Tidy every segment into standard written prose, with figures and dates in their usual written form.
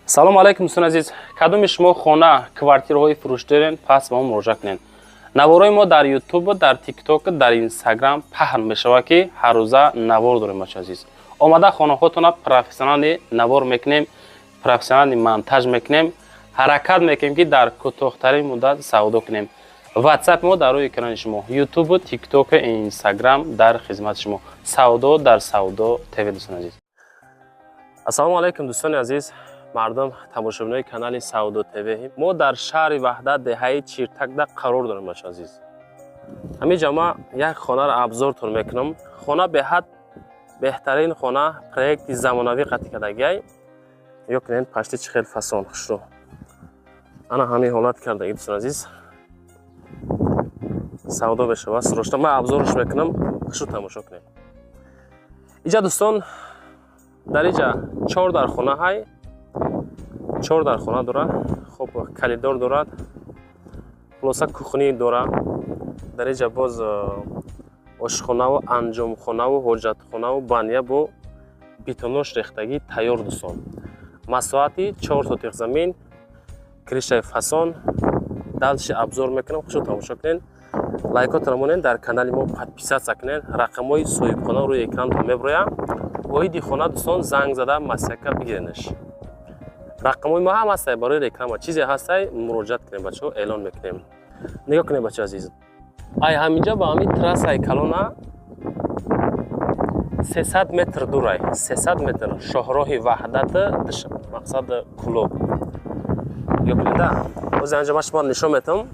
Салому алайкум, дӯстони азиз. Кадоми шумо хона, квартираҳои фурӯш дорен, пас ба мо муроҷиат кунед. Наворҳои мо дар Ютуб, дар Тикток, дар Инстаграм паҳн мешавад, ки ҳаррӯза навор дорем. Бача азиз, омада хонаҳотона профессионални навор мекунем, профессионални монтаж мекунем, ҳаракат мекунем, ки дар кӯтоҳтарин муддат савдо кунем. Ватсап мо дар рӯи экрани шумо, Ютубу, Тиктоку, Инстаграм дар хизмати шумо. Савдо дар Савдо ТВ. Дӯстони азиз, ассалому алайкум. Дӯстони азиз, мардум, тамошобинои канали Савдо ТВ, мо дар шаҳри Ваҳдат, деҳаи Чиртакда қарор дорем. Бача азиз, ҳамин ҷа ма як хонаро обзортон мекунам. Хона беҳад беҳтарин хона, проекти замонавӣ қатъи кардагиай. Ё кунед, пашти чӣ хел фасон, хушрӯ, ана ҳамин ҳолат кардаги. Дӯстони азиз, савдо мешавад срочно. Ман обзорш мекунам, хушрӯ тамошо кунем. Иҷа, дӯстон, дар иҷа чор дар хона ҳай, чор дар хона дорад. Хоб, коридор дорад, хулоса, кухни дорад. Дар иҷа боз ошхонаву анҷомхонаву ҳоҷатхонаву баня бо бетонош рехтагӣ тайёр. Дӯстон, масоҳати 4 сотих замин, крышаи фасон. Дальше обзор мекунам, хушо тамошо кунед, лайкотро монед, дар канали мо подписаться кунед. Рақамҳои соҳибхона рӯи экранатон меброяд. Оиди хона, дӯстон, занг зада маслиҳатка бигиренаш. Рақамҳои мо ҳам ҳастай, барои реклама чизе ҳастай, муроҷиат кунем, бачаҳо, эълон мекунем. Нигоҳ кунем, бача азиз, ай ҳаминҷа ба ҳамин трассаи калона 300 метр дурай, 300 метр, шоҳроҳи Ваҳдат, мақсад Кулоб. Нигоҳ кунеда, ози анҷа ман шуморо нишон метавам,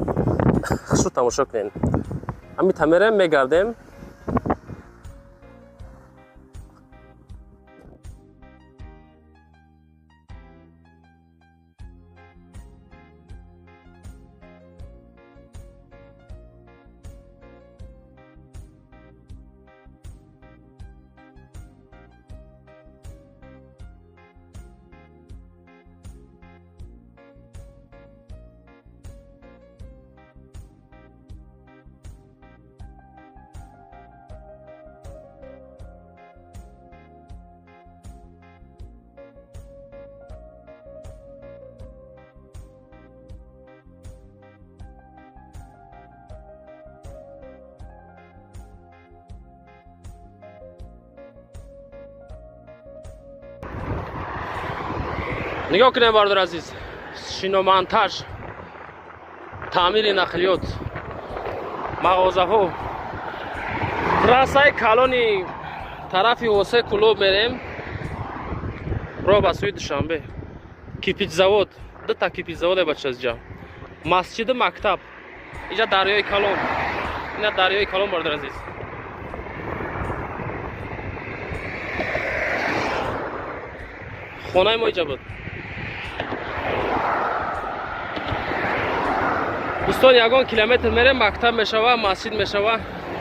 хушу тамошо кунед. Ҳамин тамерем, мегардем. Нигоҳ кунем, бародар азиз, шиномонтаж, таъмири нақлиёт, мағозаҳо, трассаи калони тарафи Восе Кулоб мерем, роҳ ба сӯи Душанбе, кирпичзавод, дута кирпичзаводе, бачаҷа, масҷиду мактаб. Иҷа дарёи калон, ина дарёи калон, бародар азиз. Хонаи мо иҷа буд. Дӯстон, ягон километр мерем, мактаб мешава, масҷид мешава,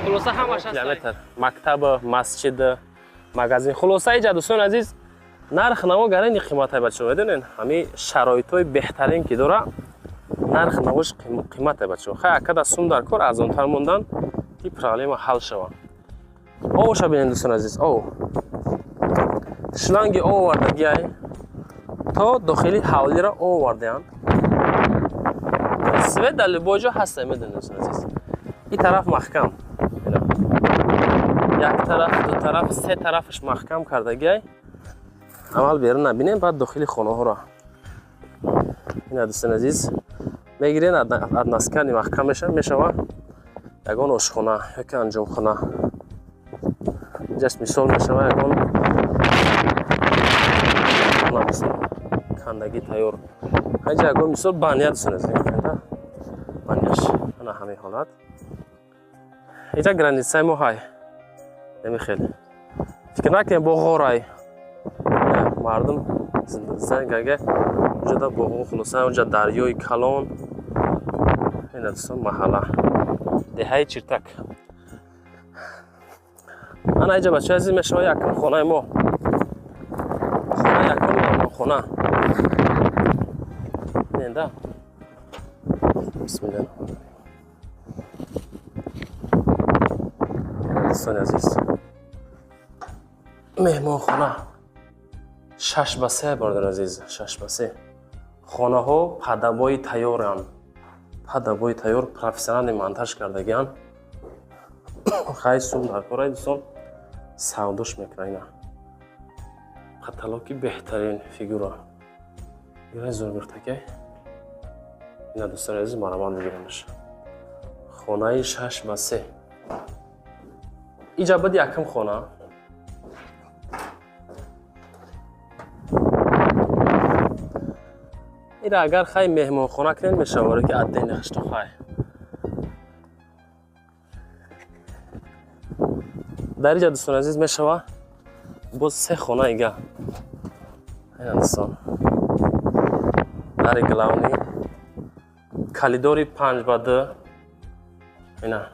хулоса, ҳамаш ҳаст. Километр мактаб, масҷид, магазин, хулоса. Иҷа, дӯстони азиз, нарх наво гарани қиматай, бачаҳо, медонен, ҳамин шароитҳои беҳтарин ки дора, нарх навош қиматай, бачаҳо. Хай, акада сум дар кор, арзонтар мондан, ки проблема ҳал шава. Овоша бинен, дӯстони азиз, ов, шланги ов овардагиай, то дохили ҳавлиро овардаанд. Свет дар любой ҷо ҳаста, медонед, дӯстони азиз. Ин тараф маҳкам, як тараф, ду тараф, се тарафаш маҳкам кардагиай. Аввал берун набинем, баъд дохили хонаҳоро. Ина, дӯстони азиз, мегирен, односкатный маҳкам мешава, ягон ошхона ёки анҷомхона инҷаш мисол мешава, ягон кандагӣ тайёр. Инҷа ягон мисол баня, дӯстони азиз, баняш ана ҳамин ҳолат. Инҷа границаи мо ҳай, намихел фикр накунем, боғорай мардум зангаге, уҷада боғо, хулоса, уҷа дарёи калон. Ина, дӯстон, маҳалла, деҳаи Чиртак. Ана иҷа, бачаи азиз, мешава якум хонаи мо, хона, якум меҳмонхона. Ненда, бисмилла, дӯстони азиз, меҳмонхона. 6 ба 3, бародари азиз, 6 ба 3. Хонаҳо под обои тайёранд, под обои тайёр, профессиональный монтаж кардагианд. Хай, сум дар кора, дӯстон, савдош мекунад. Ина потолоки беҳтарин, фигура ира зур гирифтакай. Ина, дӯстони азиз, мараман бигиранаш. Хонаи 6 ба 3 иҷа бади якум хона. Ира агар хай меҳмонхона кунед, мешавад, ки аддени хишто. Хай, дар иҷа, дӯстони азиз, мешава боз се хона ига. Ина, дӯстон, дари главный, калидори 5 ба 2. Ина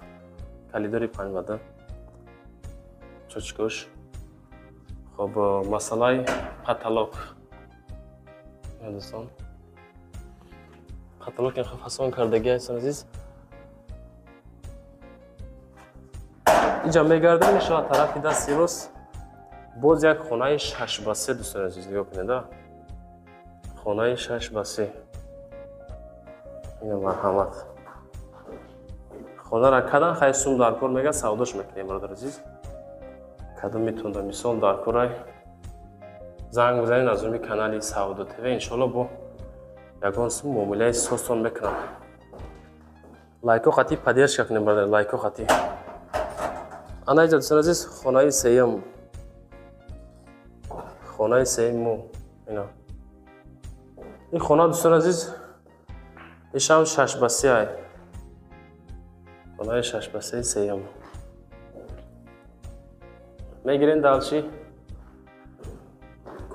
калидори 5 ба 2, чочкош. Хоб, масъалаи потолок, ина, дӯстон, потолок ин фасон кардаги. Дӯстони азиз, иҷа мегардем, мешавад тарафи дасти рост боз як хонаи 6 ба 3. Дӯстони азиз, нигоҳ кунед, хонаи 6 ба 3. Ина, марҳамат, хонара кадан. Хай, сум дар кор, мега, савдош мекунем. Бародар азиз, кадом метонда, мисол, дар корай, занг бизанед аз рӯи канали Савдо ТВ. Иншоалло, бо ягон сум муомилаи сосон мекунам. Лайко хати поддержка кунем, бародар, лайко хати. Ана иҷа, дӯстони азиз, хонаи сеюм, хонаи сеюму. Ина ин хона, дӯстони азиз, ишам 6 ба 3 ай. Хонаи 6 ба 3 сеюм мегирен. Дальше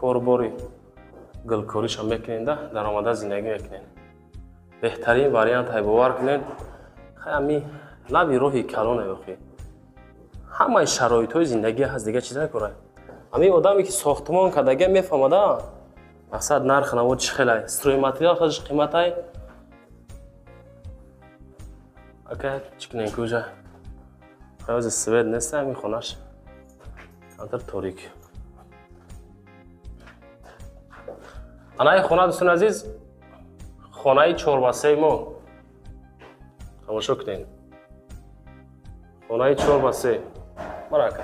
корбори гулкориша мекунен, да даромада зиндагӣ мекунен. Беҳтарин вариант ҳай, бовар кунед. Хай, ами лаби роҳи калоне, охи ҳамаи шароитҳои зиндагӣ ҳаст, дига чиз накора. Ҳамин одаме ки сохтмон кардага, мефаҳмада, мақсад, нарх наво чӣ хелай, стройматериал худаш қиматай. Ака, чӣ кунем куҷа? Ҳози свет нест, ҳамин хонаш камтар торик. Анаи хона, дӯстони азиз, хонаи 4 ба 3 мо, тамошо кунед, хонаи 4 ба 3. Марака,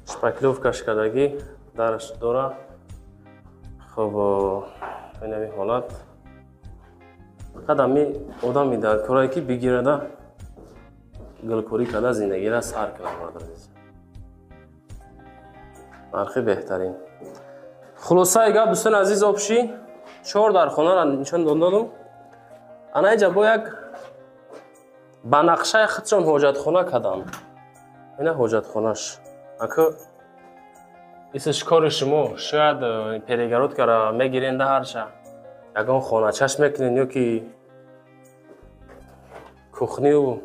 шпаклёвкаш кардагӣ, дараш дора. Хоб, инами ҳолат. Фақат ами одами дар корае ки бигирада, гулкорӣ карда, зиндагиро сар кунад. Бародар азиз, нархи беҳтарин. Хулосаи гап, дӯстони азиз, общий чор дар хонара нишон додам. Ана иҷа бо як ба нақшаи худшон ҳоҷатхона кардам. Ина ҳоҷатхонаш. Ака, исш кори шумо, шояд перегородкара мегиренда, ҳарша ягон хоначаш мекунен ё ки кухнию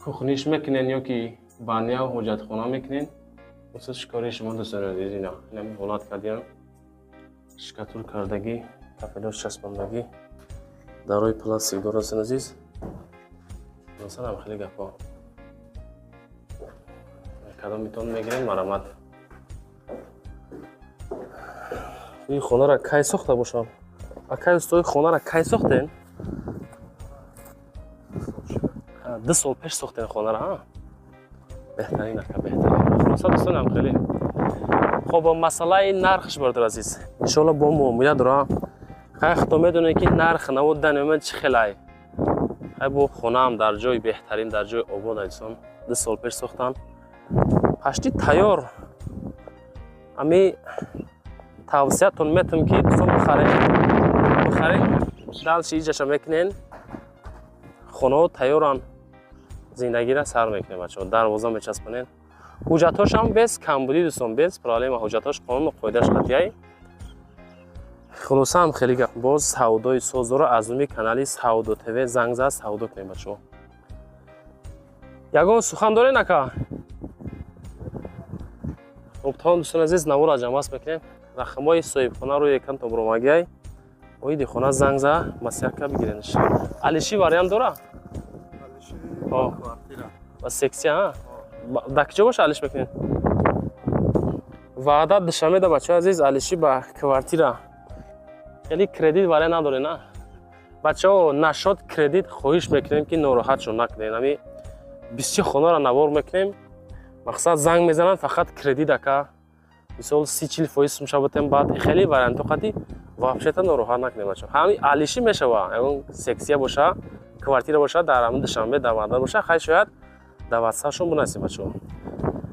кухниш мекунен, ё ки баняу ҳоҷатхона мекунен. Исш кори шумо, дӯстони азиз. Ина инами ҳолат кардиям, шкатур кардагӣ, кафелош часпондагӣ, дарои пластик дорад, дӯстони азиз. Масалан, хеле гапҳо. Кадомитон мегирем, марамат. Ин хонара кай сохта бошам? Акай, устои, хонара кай сохтен? 2 сол пеш сохтен хонара. Беҳтарин, ака, беҳтарин. Хулоса, дӯстонам, хеле хоб. Масъалаи нархш, бародар азиз, иншоалло бо муомила дора. Хай, худо медонед, ки нарх наво даномад чӣ хелай. Хай, бо хонаам дар ҷои беҳтарин, дар ҷои обод, азизон, 2 сол пеш сохтан, пашти тайёр. Ами тавсиятон метам, ки дӯстон, бихарен, бихарен, дальше иҷаша мекунен. Хонаҳо тайёранд, зиндагиро сар мекунем, бачаҳо. Дарвоза мечаспонен, ҳуҷҷатҳошам без камбудӣ, дӯстон, без проблема. Ҳуҷҷатҳош қонуну қоидааш қатъияй. Хулосаам, хеле гап. Боз савдои соз дора. Аз номи канали Савдо ТВ занг зад, савдо кунем, бачаҳо. Ягон сухан дорен, ака? Хуб, тамом, дӯстони азиз, навора ҷамъбаст мекунем. Рақамҳои соҳибхона рӯи экран тобромагиай. Оиди хона занг за, маслиҳатка бигиренш. Алиши вариант дора ба сексия. Дар киҷо боша алиш мекунед? Ваъда Душанбеда, бачаҳои азиз, алиши ба квартира. Хеле кредит вале надоре, на, бачаҳо? Нашод кредит хоҳиш мекунем, ки нороҳатшон накунем. Ами бисёр хонаро навор мекунем, мақсад, занг мезананд, фақат кредит, ака, мисол, 30-40% сумша бутем. Баъд хеле вариантҳо қати вообще-то нороҳат накунем, бачаҳо. Ҳами алиши мешава, ягон секция боша, квартира боша, дар ҳамин Душанбе, дар Ваҳдат боша, хай, шояд дар ватсапшон бинасем. Бачаҳо,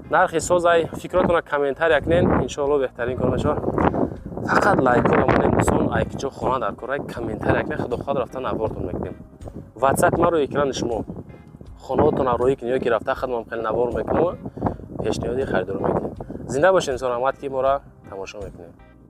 нархи созай, фикротона комментария кунен. Иншоалло, беҳтарин кор мешава. Фақат лайкора монем, дӯстон. Айкиҷо хона дар корай, комментария кунен. Худохоҳад, рафта навортон мекунем. Ватсап маро экрани шумо, хонаотона роҳӣ кунед ё ки рафта худмам хеле навор мекунам, пешниҳоди харидорӣ мекунем. Зинда бошед, инсон. Раҳмат, ки моро тамошо мекунем.